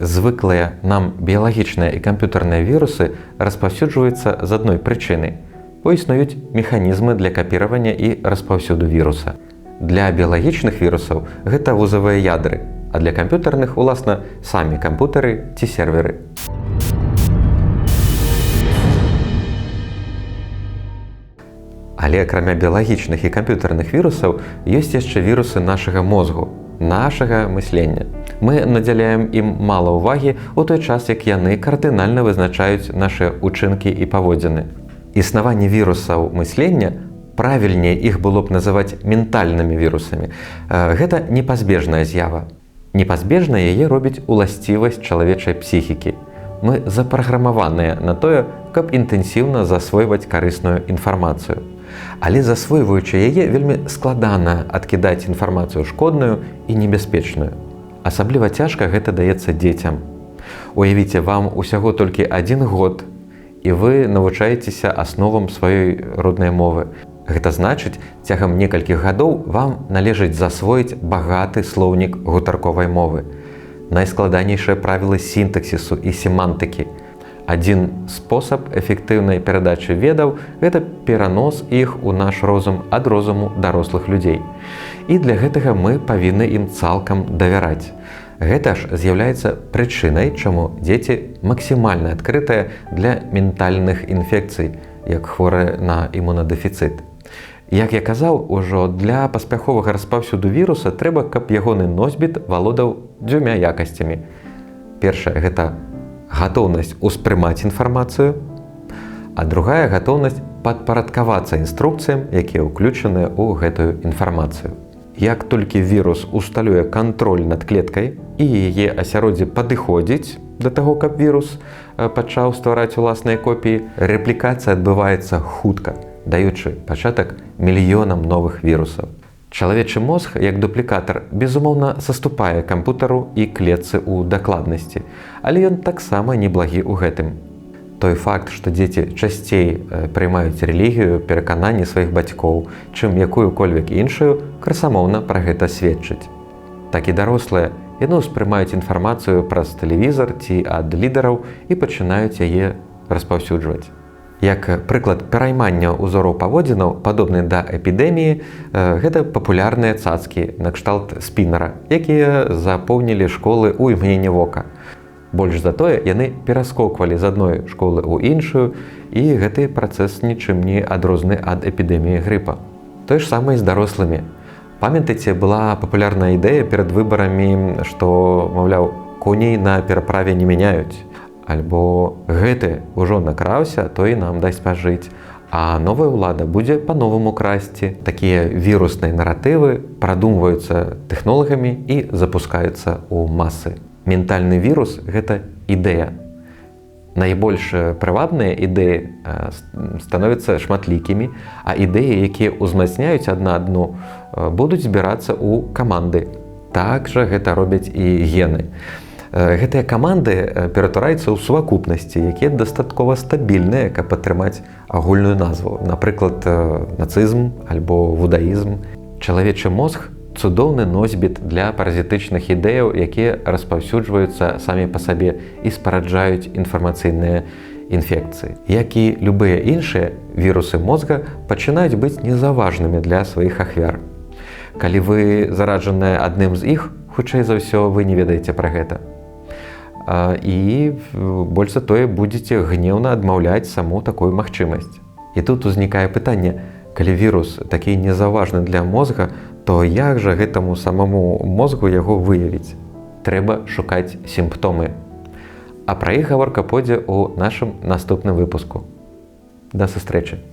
Звыклыя нам біялагічныя і камп'ютарныя вірусы распаўсюджваюцца з адной прычыны, бо існуюць механізмы для капіравання і распаўсюду віруса. Для біялагічных вірусаў гэта вузавыя ядры, а для камп'ютарных, уласна, самі кампутары ці серверы. Але акрамя біялагічных і камп'ютарных вірусаў ёсць яшчэ вірусы нашага мозгу, нашага мыслення. Мы надзяляем ім мала ўвагі у той час, як яны кардынальна вызначаюць нашы ўчынкі і паводзіны. Існаванне вірусаў мыслення, правільней іх было б называць ментальнымі вірусамі, гэта непазбежная з'ява. Непазбежна яе робіць уласцівасць чалавечай псіхікі. Мы запраграмаваныя на тое, каб інтэнсіўна засвойваць карысную інфармацыю. Але засвойваючы яе, вельмі складана адкідаць інфармацыю шкодную і небяспечную. Асабліва цяжка гэта даецца дзецям. Уявіце, вам усяго толькі адзін год, і вы навучаецеся асновам сваёй роднай мовы. Гэта значыць, цягам некалькіх гадоў вам належыць засвоіць багаты слоўнік гутарковай мовы. Найскладанейшыя правілы сінтаксісу і семантыкі. Адзін спосаб эфектыўнай перадачы ведаў гэта перанос іх у наш розум ад розуму дарослых людзей. І для гэтага мы павінны ім цалкам давяраць. Гэта ж з'яўляецца прычынай, чаму дзеці максімальна адкрытыя для ментальных інфекцый, як хворыя на імунадэфіцыт. Як я казаў, ужо для паспяховага распаўсюду віруса трэба, каб ягоны носьбіт валодаў дзвюмя якасцямі. Першае гэта гатоўнасць успрымаць інфармацыю, а другая гатоўнасць падпарадкавацца інструкцыям, якія ўключаныя ў гэтую інфармацыю. Як толькі вірус усталюе кантроль над клеткай і яе асяроддзе падыходзіць да таго, каб вірус пачаў ствараць уласныя копіі, рэплікацыя адбываецца хутка, даючы пачатак мільёнам новых вірусаў. Чалавечы мозг, як дуплікатар, безумоўна, саступае кампутару і клетцы ў дакладнасці, але ён таксама неблагі ў гэтым. Той факт, што дзеці часцей прыймаюць рэлігію, перакананні сваіх бацькоў, чым якую-кольвек іншую, красамоўна пра гэта сведчыць. Так і дарослыя, яны ўспрымаюць інфармацыю праз тэлевізар ці ад лідараў і пачынаюць яе распаўсюджваць. Як прыклад пераймання ўзораў паводзінаў, падобны да эпідэміі, гэта папулярныя цацкі накшталт спіннера, якія запоўнілі школы ў імгненне вока. Больш за тое, яны пераскоквалі з адной школы ў іншую, і гэты працэс нічым не адрозны ад эпідэміі грыпа. Тое ж самае з дарослымі. Памятаеце, была папулярная ідэя перад выбарамі, што, маўляў, коней на пераправе не мяняюць. Альбо гэты ўжо накраўся, то і нам дасць пажыць. А новая ўлада будзе па-новаму красці. Такія вірусныя наратывы прадумваюцца тэхнолагамі і запускаюцца ў масы. Ментальны вірус гэта ідэя. Найбольш прывабныя ідэі становяцца шматлікімі, а ідэі, якія ўзмацняюць адна адну, будуць збірацца ў каманды. Так жа гэта робяць і гены. Гэтыя каманды ператвараюцца ў сувакупнасці, якія дастаткова стабільныя, каб атрымаць агульную назву, напрыклад, нацызм альбо вудаізм. Чалавечы мозг цудоўны носьбіт для паразітычных ідэяў, якія распаўсюджваюцца самі па сабе і спараджаюць інфармацыйныя інфекцыі. Як і любыя іншыя, вірусы мозга пачынаюць быць незаўважнымі для сваіх ахвяр. Калі вы зараджаныя адным з іх, хутчэй за ўсё вы не ведаеце пра гэта. І больш за тое будзеце гнеўна адмаўляць саму такую магчымасць. І тут узнікае пытанне, калі вірус такі незаўважны для мозга, то як жа гэтаму самому мозгу яго выявіць? Трэба шукаць сімптомы. А пра іх гаворка пойдзе ў нашым наступным выпуску. Да сустрэчы!